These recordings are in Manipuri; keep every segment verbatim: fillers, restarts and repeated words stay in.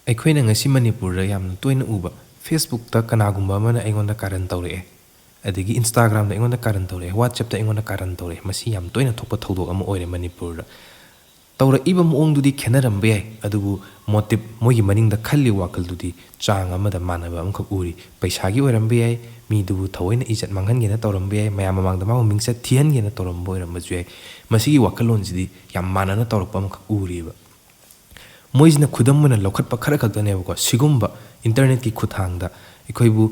ꯑꯩꯈꯣꯏꯅ ꯉꯁꯤ ꯃꯅꯤꯄꯨꯔꯗ ꯌꯥꯝꯅ ꯇꯣꯏꯅ ꯎꯕ, Facebook-ꯇ ꯀꯅꯥꯒꯨꯝꯕ ꯑꯃꯅ ꯑꯩꯉꯣꯟꯗ ꯀꯥꯔꯟ ꯇꯧꯔꯛꯑꯦ, ꯑꯗꯒꯤ Instagram-ꯗ ꯑꯩꯉꯣꯟꯗ ꯀꯥꯔꯟ ꯇꯧꯔꯛꯑꯦ, WhatsApp-ꯇ ꯑꯩꯉꯣꯟꯗ ꯀꯥꯔꯟ ꯇꯧꯔꯛꯑꯦ, ꯃꯁꯤ ꯌꯥꯝ ꯇꯣꯏꯅ ꯊꯣꯛꯄ ꯊꯧꯗꯣꯛ ꯑꯃ ꯑꯣꯏꯔꯦ ꯃꯅꯤꯄꯨꯔꯗ꯫ ꯇꯧꯔꯛꯏꯕ ꯃꯑꯣꯡꯗꯨꯗꯤ ꯈꯦꯠꯅꯔꯝꯕ ꯌꯥꯏ, ꯑꯗꯨꯕꯨ motive, ꯃꯣꯏꯒꯤ ꯃꯅꯤꯡꯗ ꯈꯜꯂꯤꯕ ꯋꯥꯈꯜꯗꯨꯗꯤ ꯆꯥꯡ ꯑꯃꯗ ꯃꯥꯟꯅꯕ ꯑꯃꯈꯛ ꯎꯔꯤ꯫ ꯄꯩꯁꯥꯒꯤ ꯑꯣꯏꯔꯝꯕ ꯌꯥꯏ, ꯃꯤꯗꯨꯕꯨ ꯊꯑꯣꯏꯅ ꯏꯖꯠ ꯃꯥꯡꯍꯟꯒꯦꯅ ꯇꯧꯔꯝꯕ ꯌꯥꯏ, ꯃꯌꯥꯝ ꯃꯃꯥꯡꯗ ꯃꯥꯕꯨ ꯃꯤꯡꯆꯠ ꯊꯤꯍꯟꯒꯦꯅ ꯇꯧꯔꯝꯕ ꯑꯣꯏꯔꯝꯕꯁꯨ ꯌꯥꯏ꯫ ꯃꯁꯤꯒꯤ ꯋꯥꯈꯜꯂꯣꯟꯁꯤꯗꯤ ꯌꯥꯝ ꯃꯥꯟꯅꯅ ꯇꯧꯔꯛꯄ ꯑꯃꯈꯛ ꯎꯔꯤꯕ꯫ ꯃꯣꯏꯁꯤꯅ ꯈꯨꯗꯝ ꯑꯣꯏꯅ ꯂꯧꯈꯠꯄ ꯈꯔ ꯈꯛꯇꯅꯦꯕꯀꯣ, ꯁꯤꯒꯨꯝꯕ internet-ꯀꯤ ꯈꯨꯠꯊꯥꯡꯗ ꯑꯩꯈꯣꯏꯕꯨ,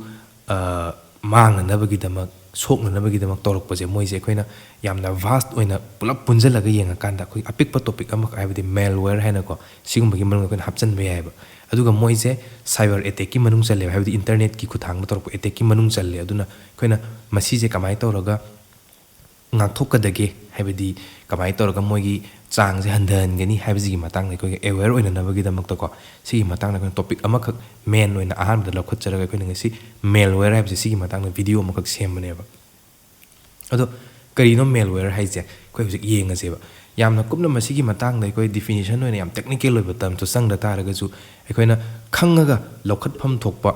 ꯑ, ꯃꯥꯡꯅꯅꯕꯒꯤꯗꯃꯛ, ꯁꯣꯛꯅꯅꯕꯒꯤꯗꯃꯛ ꯇꯧꯔꯛꯄꯁꯦ, ꯃꯣꯏꯁꯦ ꯑꯩꯈꯣꯏꯅ ꯌꯥꯝꯅ vast ꯑꯣꯏꯅ ꯄꯨꯂꯞ ꯄꯨꯟꯁꯤꯜꯂꯒ ꯌꯦꯡꯉꯀꯥꯟꯗ ꯑꯩꯈꯣꯏ ꯑꯄꯤꯛꯄ topic ꯑꯃꯈꯛ, ꯍꯥꯏꯕꯗꯤ malware ꯍꯥꯏꯅꯀꯣ, ꯁꯤꯒꯨꯝꯕꯒꯤ ꯃꯅꯨꯡꯗ ꯑꯩꯈꯣꯏꯅ ꯍꯥꯞꯆꯤꯟꯕ ꯌꯥꯏꯑꯕ꯫ ꯑꯗꯨꯒ ꯃꯣꯏꯁꯦ cyber attack-ꯀꯤ ꯃꯅꯨꯡ ꯆꯜꯂꯦꯕ, ꯍꯥꯏꯕꯗꯤ internet-ꯀꯤ ꯈꯨꯠꯊꯥꯡꯗ ꯇꯧꯔꯛꯄ attack-ꯀꯤ ꯃꯅꯨꯡ ꯆꯜꯂꯦ꯫ ꯑꯗꯨꯅ ꯑꯩꯈꯣꯏꯅ ꯃꯁꯤꯁꯦ ꯀꯃꯥꯏꯅ ꯇꯧꯔꯒ ꯉꯥꯛꯊꯣꯛꯀꯗꯒꯦ, ꯍꯥꯏꯕꯗꯤ ꯀꯃꯥꯏꯅ ꯇꯧꯔꯒ ꯃꯣꯏꯒꯤ ꯆꯥꯡꯁꯦ ꯍꯟꯊꯍꯟꯒꯅꯤ ꯍꯥꯏꯕꯁꯤꯒꯤ ꯃꯇꯥꯡꯗ ꯑꯩꯈꯣꯏꯒꯤ aware ꯑꯣꯏꯅꯅꯕꯒꯤꯗꯃꯛꯇꯀꯣ, ꯁꯤꯒꯤ ꯃꯇꯥꯡꯗ ꯑꯩꯈꯣꯏꯅ topic ꯑꯃꯈꯛ main ꯑꯣꯏꯅ ꯑꯍꯥꯟꯕꯗ ꯂꯧꯈꯠꯆꯔꯒ ꯑꯩꯈꯣꯏꯅ ꯉꯁꯤ malware ꯍꯥꯏꯕꯁꯦ ꯁꯤꯒꯤ ꯃꯇꯥꯡꯗ video ꯑꯃꯈꯛ ꯁꯦꯝꯕꯅꯦꯕ꯫ ꯑꯗꯣ ꯀꯔꯤꯅꯣ malware ꯍꯥꯏꯁꯦ? ꯑꯩꯈꯣꯏ ꯍꯧꯖꯤꯛ ꯌꯦꯡꯉꯁꯦꯕ꯫ ꯌꯥꯝꯅ ꯀꯨꯞꯅ ꯃꯁꯤꯒꯤ ꯃꯇꯥꯡꯗ ꯑꯩꯈꯣꯏ definition ꯑꯣꯏꯅ ꯌꯥꯝ technical ꯑꯣꯏꯕ terms-ꯇꯣ ꯆꯪꯗ ꯇꯥꯔꯒꯁꯨ, ꯑꯩꯈꯣꯏꯅ ꯈꯪꯉꯒ ꯂꯧꯈꯠꯐꯝ ꯊꯣꯛꯄ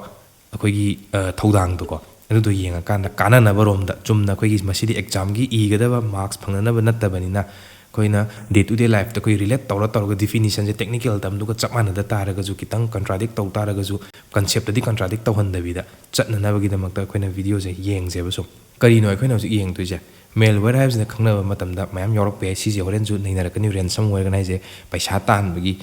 ꯑꯩꯈꯣꯏꯒꯤ, ꯑ, ꯊꯧꯗꯥꯡꯗꯣꯀꯣ, ꯑꯗꯨꯗꯣ ꯌꯦꯡꯉꯀꯥꯟꯗ ꯀꯥꯟꯅꯅꯕꯔꯣꯝꯗ, ꯆꯨꯝꯅ ꯑꯩꯈꯣꯏꯒꯤ ꯃꯁꯤꯗꯤ exam-ꯒꯤ ꯏꯒꯗꯕ marks ꯐꯪꯅꯅꯕ ꯅꯠꯇꯕꯅꯤꯅ, ꯑꯩꯈꯣꯏꯅ day to day life-ꯇ ꯑꯩꯈꯣꯏ relate ꯇꯧꯔ ꯇꯧꯔꯒ definition-ꯁꯦ technical term-ꯗꯨꯒ ꯆꯞ ꯃꯥꯟꯅꯗ ꯇꯥꯔꯒꯁꯨ, ꯈꯤꯇꯪ contradict ꯇꯧ ꯇꯥꯔꯒꯁꯨ, concept-ꯇꯗꯤ contradict ꯇꯧꯍꯟꯗꯕꯤꯗ ꯆꯠꯅꯅꯕꯒꯤꯗꯃꯛꯇ ꯑꯩꯈꯣꯏꯅ video-ꯁꯦ ꯌꯦꯡꯁꯦꯕ ꯁꯨꯝ꯫ ꯀꯔꯤꯅꯣ ꯑꯩꯈꯣꯏꯅ ꯍꯧꯖꯤꯛ ꯌꯦꯡꯗꯣꯏꯁꯦ? Malware ꯍꯥꯏꯕꯁꯤꯅ ꯈꯪꯅꯕ ꯃꯇꯝꯗ ꯃꯌꯥꯝ ꯌꯥꯎꯔꯛꯄ ꯌꯥꯏ꯫ ꯁꯤꯁꯦ ꯍꯣꯔꯦꯟꯁꯨ ꯅꯩꯅꯔꯛꯀꯅꯤ꯫ Ransomware-ꯒꯅ ꯍꯥꯏꯁꯦ ꯄꯩꯁꯥ ꯇꯥꯟꯕꯒꯤ,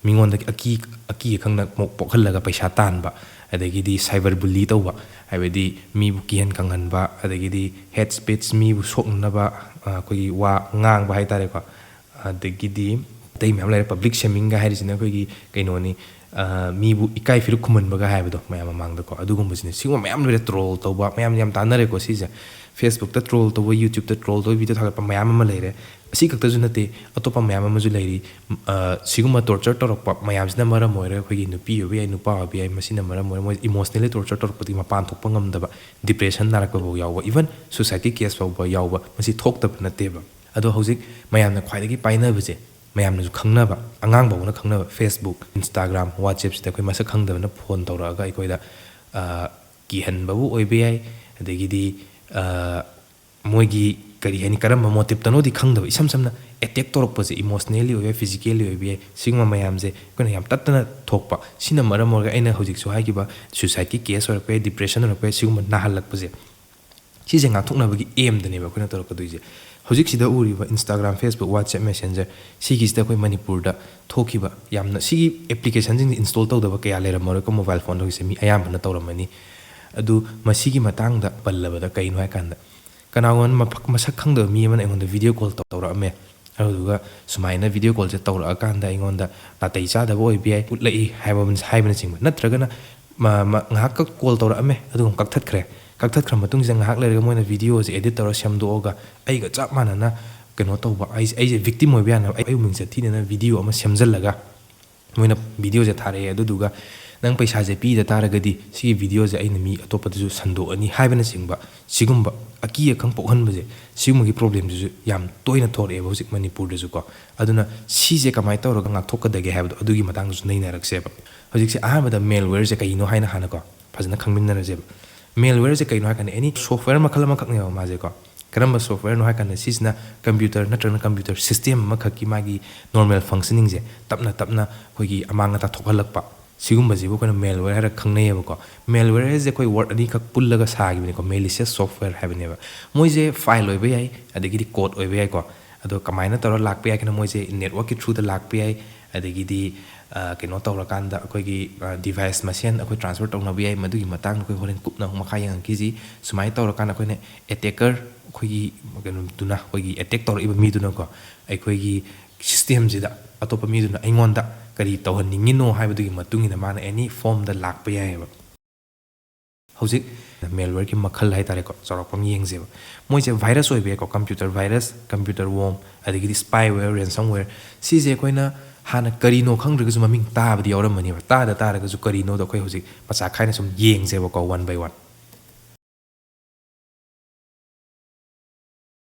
ꯃꯤꯉꯣꯟꯗ ꯑꯀꯤ-, ꯑꯀꯤ ꯑꯈꯪꯅ ꯃꯣ-, ꯄꯣꯛꯍꯜꯂꯒ ꯄꯩꯁꯥ ꯇꯥꯟꯕ, ꯑꯗꯒꯤꯗꯤ cyber bully ꯇꯧꯕ, ꯍꯥꯏꯕꯗꯤ ꯃꯤꯕꯨ ꯀꯤꯍꯟ ꯈꯪꯍꯟꯕ, ꯑꯗꯒꯤꯗꯤ hate speech, ꯃꯤꯕꯨ ꯁꯣꯛꯅꯅꯕ, ꯑ, ꯑꯩꯈꯣꯏꯒꯤ ꯋꯥ ꯉꯥꯡꯕ ꯍꯥꯏꯇꯥꯔꯦꯀꯣ꯫ ꯑꯗꯒꯤꯗꯤ ꯑꯇꯩ ꯃꯌꯥꯝ ꯂꯩꯔꯦ꯫ Public shaming-ꯒ ꯍꯥꯏꯔꯤꯁꯤꯅ ꯑꯩꯈꯣꯏꯒꯤ ꯀꯩꯅꯣꯅꯤ, ꯑ, ꯃꯤꯕꯨ ꯏꯀꯥꯏ ꯐꯤꯔꯨꯛ ꯈꯨꯝꯍꯟꯕꯒ ꯍꯥꯏꯕꯗꯣ ꯃꯌꯥꯝ ꯃꯃꯥꯡꯗꯀꯣ, ꯑꯗꯨꯒꯨꯝꯕꯁꯤꯅ꯫ ꯁꯤꯒꯨꯝꯕ ꯃꯌꯥꯝ ꯂꯩꯔꯦ꯫ Troll ꯇꯧꯕ, ꯃꯌꯥꯝ ꯌꯥꯝ ꯇꯥꯟꯅꯔꯦꯀꯣ ꯁꯤꯁꯦ꯫ Facebook-ꯇ troll ꯇꯧꯕ, YouTube-ꯇ troll ꯇꯧꯕ, video ꯊꯥꯒꯠꯄ ꯃꯌꯥꯝ ꯑꯃ ꯂꯩꯔꯦ꯫ ꯑꯁꯤ ꯈꯛꯇꯁꯨ ꯅꯠꯇꯦ, ꯑꯇꯣꯞꯄ ꯃꯌꯥꯝ ꯑꯃꯁꯨ ꯂꯩꯔꯤ꯫ ꯎꯝ, ꯑ, ꯁꯤꯒꯨꯝꯕ torture ꯇꯧꯔꯛꯄ ꯃꯌꯥꯝꯁꯤꯅ ꯃꯔꯝ ꯑꯣꯏꯔꯒ ꯑꯩꯈꯣꯏꯒꯤ ꯅꯨꯄꯤ ꯑꯣꯏꯕ ꯌꯥꯏ, ꯅꯨꯄꯥ ꯑꯣꯏꯕ ꯌꯥꯏ, ꯃꯁꯤꯅ ꯃꯔꯝ ꯑꯣꯏꯔꯒ ꯃꯣꯏ emotionally torture ꯇꯧꯔꯛꯄꯗꯒꯤ ꯃꯄꯥꯟ ꯊꯣꯛꯄ ꯉꯝꯗꯕ, depression ꯅꯥꯔꯛꯄ ꯐꯥꯎ ꯌꯥꯎꯕ, even suicide-ꯀꯤ case ꯐꯥꯎꯕ ꯌꯥꯎꯕ, ꯃꯁꯤ ꯊꯣꯛꯇꯕ ꯅꯠꯇꯦꯕ꯫ ꯑꯗꯣ ꯍꯧꯖꯤꯛ ꯃꯌꯥꯝꯅ ꯈ꯭ꯋꯥꯏꯗꯒꯤ ꯄꯥꯏꯅꯕꯁꯦ, ꯃꯌꯥꯝꯅꯁꯨ ꯈꯪꯅꯕ, ꯑꯉꯥꯡ ꯐꯥꯎꯕꯅ ꯈꯪꯅꯕ Facebook, Instagram, WhatsApp-ꯁꯤꯗ ꯑꯩꯈꯣꯏ ꯃꯁꯛ ꯈꯪꯗꯕꯅ ꯐꯣꯟ ꯇꯧꯔꯛꯑꯒ ꯑꯩꯈꯣꯏꯗ, ꯑ, ꯀꯤꯍꯟꯕꯕꯨ ꯑꯣꯏꯕ ꯌꯥꯏ, ꯑꯗꯒꯤꯗꯤ, ꯑ, ꯃꯣꯏꯒꯤ ꯀꯔꯤ ꯍꯥꯏꯅꯤ, ꯀꯔꯝꯕ motive-ꯇꯅꯣꯗꯤ ꯈꯪꯗꯕ, ꯏꯁꯝ ꯁꯝꯅ attack ꯇꯧꯔꯛꯄꯁꯦ, emotionally ꯑꯣꯏꯕ ꯌꯥꯏ, physically ꯑꯣꯏꯕ ꯌꯥꯏ, ꯁꯤꯒꯨꯝꯕ ꯃꯌꯥꯝꯁꯦ ꯑꯩꯈꯣꯏꯅ ꯌꯥꯝ ꯇꯠꯇꯅ ꯊꯣꯛꯄ꯫ ꯁꯤꯅ ꯃꯔꯝ ꯑꯣꯏꯔꯒ ꯑꯩꯅ ꯍꯧꯖꯤꯛꯁꯨ ꯍꯥꯏꯈꯤꯕ suicide-ꯀꯤ case ꯑꯣꯏꯔꯛꯄ ꯌꯥꯏ, depression ꯑꯣꯏꯔꯛꯄ ꯌꯥꯏ, ꯁꯤꯒꯨꯝꯕ ꯅꯥꯍꯜꯂꯛꯄꯁꯦ, ꯁꯤꯁꯦ ꯉꯥꯛꯊꯣꯛꯅꯕꯒꯤ aim-ꯗꯅꯦꯕ ꯑꯩꯈꯣꯏꯅ ꯇꯧꯔꯛꯀꯗꯣꯏꯁꯦ꯫ ꯍꯧꯖꯤꯛꯁꯤꯗ ꯎꯔꯤꯕ Instagram, Facebook, WhatsApp, Messenger, ꯁꯤꯒꯤꯁꯤꯗ ꯑꯩꯈꯣꯏ ꯃꯅꯤꯄꯨꯔꯗ ꯊꯣꯛꯈꯤꯕ ꯌꯥꯝꯅ, ꯁꯤꯒꯤ application-ꯁꯤꯡꯁꯦ install ꯇꯧꯗꯕ ꯀꯌꯥ ꯂꯩꯔꯝꯃꯔꯣꯏꯀꯣ, mobile phone-ꯗ ꯍꯧꯖꯤꯛꯁꯦ ꯃꯤ ꯑꯌꯥꯝꯕꯅ ꯇꯧꯔꯝꯃꯅꯤ꯫ ꯑꯗꯨ ꯃꯁꯤꯒꯤ ꯃꯇꯥꯡꯗ ꯄꯜꯂꯕꯗ ꯀꯩꯅꯣ ꯍꯥꯏꯀꯥꯟꯗ, ꯀꯅꯥꯒꯨꯝꯕ ꯃꯐꯛ-, ꯃꯁꯛ ꯈꯪꯗꯕ ꯃꯤ ꯑꯃꯅ ꯑꯩꯉꯣꯟꯗ video call ꯇꯧꯔꯛꯑꯝꯃꯦ꯫ ꯑꯗꯨꯗꯨꯒ ꯁꯨꯃꯥꯏꯅ video call-ꯁꯦ ꯇꯧꯔꯛꯑꯀꯥꯟꯗ ꯑꯩꯉꯣꯟꯗ ꯅꯥꯇꯩ ꯆꯥꯗꯕ ꯑꯣꯏꯕ ꯌꯥꯏ, ꯎꯠꯂꯛꯏ ꯍꯥꯏꯕ, ꯍꯥꯏꯕꯅꯆꯤꯡꯕ꯫ ꯅꯠꯇ꯭ꯔꯒꯅ ꯃ-, ꯃ-, ꯉꯥꯏꯍꯥꯛꯀ call ꯇꯧꯔꯛꯑꯝꯃꯦ, ꯑꯗꯨꯒ ꯀꯛꯊꯠꯈ꯭ꯔꯦ꯫ ꯀꯛꯊꯠꯈ꯭ꯔ ꯃꯇꯨꯡꯁꯤꯗ ꯉꯥꯏꯍꯥꯛ ꯂꯩꯔꯒ ꯃꯣꯏꯅ video-ꯁꯦ edit ꯇꯧꯔ ꯁꯦꯝꯗꯣꯛꯑꯒ ꯑꯩꯒ ꯆꯞ ꯃꯥꯟꯅꯅ ꯀꯩꯅꯣ ꯇꯧꯕ, ꯑꯩꯁꯦ, ꯑꯩꯁꯦ victim ꯑꯣꯏꯕ ꯌꯥꯅꯕ, ꯑꯩ, ꯑꯩꯕꯨ ꯃꯤꯡꯆꯠ ꯊꯤꯅꯅ video ꯑꯃ ꯁꯦꯝꯖꯤꯜꯂꯒ ꯃꯣꯏꯅ video-ꯁꯦ ꯊꯥꯔꯛꯑꯦ, ꯑꯗꯨꯗꯨꯒ "ꯅꯪ ꯄꯩꯁꯥꯁꯦ ꯄꯤꯗ ꯇꯥꯔꯒꯗꯤ ꯁꯤꯒꯤ video-ꯁꯦ ꯑꯩꯅ ꯃꯤ ꯑꯇꯣꯞꯄꯗꯁꯨ ꯁꯟꯗꯣꯛꯑꯅꯤ" ꯍꯥꯏꯕꯅꯆꯤꯡꯕ, ꯁꯤꯒꯨꯝꯕ ꯑꯀꯤ ꯑꯈꯪ ꯄꯣꯛꯍꯟꯕꯁꯦ, ꯁꯤꯒꯨꯝꯕꯒꯤ problem-ꯁꯤꯁꯨ ꯌꯥꯝ ꯇꯣꯏꯅ ꯊꯣꯔꯛꯑꯦꯕ ꯍꯧꯖꯤꯛ ꯃꯅꯤꯄꯨꯔꯗꯁꯨꯀꯣ꯫ ꯑꯗꯨꯅ ꯁꯤꯁꯦ ꯀꯃꯥꯏꯅ ꯇꯧꯔꯒ ꯉꯥꯛꯊꯣꯛꯀꯗꯒꯦ ꯍꯥꯏꯕꯗꯣ, ꯑꯗꯨꯒꯤ ꯃꯇꯥꯡꯗꯁꯨ ꯅꯩꯅꯔꯛꯁꯦꯕ꯫ ꯍꯧꯖꯤꯛꯁꯦ ꯑꯍꯥꯟꯕꯗ malware-ꯁꯦ ꯀꯩꯅꯣ ꯍꯥꯏꯅ ꯍꯥꯟꯅꯀꯣ ꯐꯖꯅ ꯈꯪꯃꯤꯟꯅꯔꯁꯦꯕ꯫ Malware-ꯁꯦ ꯀꯩꯅꯣ ꯍꯥꯏ ꯀꯥꯟꯗ, any software ꯃꯈꯜ ꯑꯃꯈꯛꯅꯦꯕ ꯃꯥꯁꯦꯀꯣ꯫ ꯀꯔꯝꯕ software-ꯅꯣ ꯍꯥꯏ ꯀꯥꯟꯗ, ꯁꯤꯁꯤꯅ computer ꯅꯠꯇ꯭ꯔꯒꯅ computer system ꯑꯃꯈꯛꯀꯤ ꯃꯥꯒꯤ normal functioning-ꯁꯦ ꯇꯞꯅ ꯇꯞꯅ ꯑꯩꯈꯣꯏꯒꯤ ꯑꯃꯥꯡ ꯑꯇꯥ ꯊꯣꯛꯍꯜꯂꯛꯄ, ꯁꯤꯒꯨꯝꯕꯁꯤꯕꯨ ꯑꯩꯈꯣꯏꯅ malware ꯍꯥꯏꯔ ꯈꯪꯅꯩꯌꯦꯕꯀꯣ꯫ Malware ꯍꯥꯏꯁꯦ ꯑꯩꯈꯣꯏ word ꯑꯅꯤꯈꯛ ꯄꯨꯜꯂꯒ ꯁꯥꯈꯤꯕꯅꯤꯀꯣ, malicious software ꯍꯥꯏꯕꯅꯦꯕ꯫ ꯃꯣꯏꯁꯦ file ꯑꯣꯏꯕ ꯌꯥꯏ, ꯑꯗꯒꯤꯗꯤ code ꯑꯣꯏꯕ ꯌꯥꯏꯀꯣ꯫ ꯑꯗꯣ ꯀꯃꯥꯏꯅ ꯇꯧꯔ ꯂꯥꯛꯄ ꯌꯥꯏ ꯀꯅ, ꯃꯣꯏꯁꯦ network-ꯀꯤ through-ꯗ ꯂꯥꯛꯄ ꯌꯥꯏ, ꯑꯗꯒꯤꯗꯤ, ꯑ, ꯀꯩꯅꯣ ꯇꯧꯔꯀꯥꯟꯗ ꯑꯩꯈꯣꯏꯒꯤ, ꯑ, device ꯃꯁꯦꯟ ꯑꯩꯈꯣꯏ transfer ꯇꯧꯅꯕ ꯌꯥꯏ꯫ ꯃꯗꯨꯒꯤ ꯃꯇꯥꯡꯗ ꯑꯩꯈꯣꯏ ꯍꯣꯔꯦꯟ ꯀꯨꯞꯅ ꯑꯃꯨꯛ ꯃꯈꯥ ꯌꯦꯡꯉꯛꯈꯤꯁꯤ꯫ ꯁꯨꯃꯥꯏꯅ ꯇꯧꯔꯀꯥꯟꯗ ꯑꯩꯈꯣꯏꯅ attacker, ꯑꯩꯈꯣꯏꯒꯤ ꯀꯩꯅꯣꯗꯨꯅ, ꯑꯩꯈꯣꯏꯒꯤ attack ꯇꯧꯔꯛꯏꯕ ꯃꯤꯗꯨꯅꯀꯣ, ꯑꯩꯈꯣꯏꯒꯤ system-ꯁꯤꯗ ꯑꯇꯣꯞꯄ ꯃꯤꯗꯨꯅ ꯑꯩꯉꯣꯟꯗ ꯀꯔꯤ ꯇꯧꯍꯟꯅꯤꯡꯉꯤꯅꯣ ꯍꯥꯏꯕꯗꯨꯒꯤ ꯃꯇꯨꯡ ꯏꯟꯅ ꯃꯥꯅ any form-ꯗ ꯂꯥꯛꯄ ꯌꯥꯏꯑꯕ꯫ ꯍꯧꯖꯤꯛ malware-ꯒꯤ ꯃꯈꯜ ꯍꯥꯏꯇꯥꯔꯦꯀꯣ, ꯆꯥꯎꯔꯥꯛꯄ ꯑꯃ ꯌꯦꯡꯁꯦꯕ꯫ ꯃꯣꯏꯁꯦ virus ꯑꯣꯏꯕ ꯌꯥꯏꯀꯣ, computer virus, computer worm, ꯑꯗꯒꯤꯗꯤ spyware, ransomware꯫ ꯁꯤꯁꯦ ꯑꯩꯈꯣꯏꯅ ꯍꯥꯟꯅ ꯀꯔꯤꯅꯣ ꯈꯪꯗ꯭ꯔꯒꯁꯨ ꯃꯃꯤꯡ ꯇꯥꯕꯗꯤ ꯌꯥꯎꯔꯝꯃꯅꯦꯕ꯫ ꯇꯥꯗ ꯇꯥꯔꯒꯁꯨ ꯀꯔꯤꯅꯣꯗꯣ ꯑꯩꯈꯣꯏ ꯍꯧꯖꯤꯛ ꯃꯆꯥ ꯈꯥꯏꯅ ꯁꯨꯝ ꯌꯦꯡꯁꯦꯕꯀꯣ, one by one꯫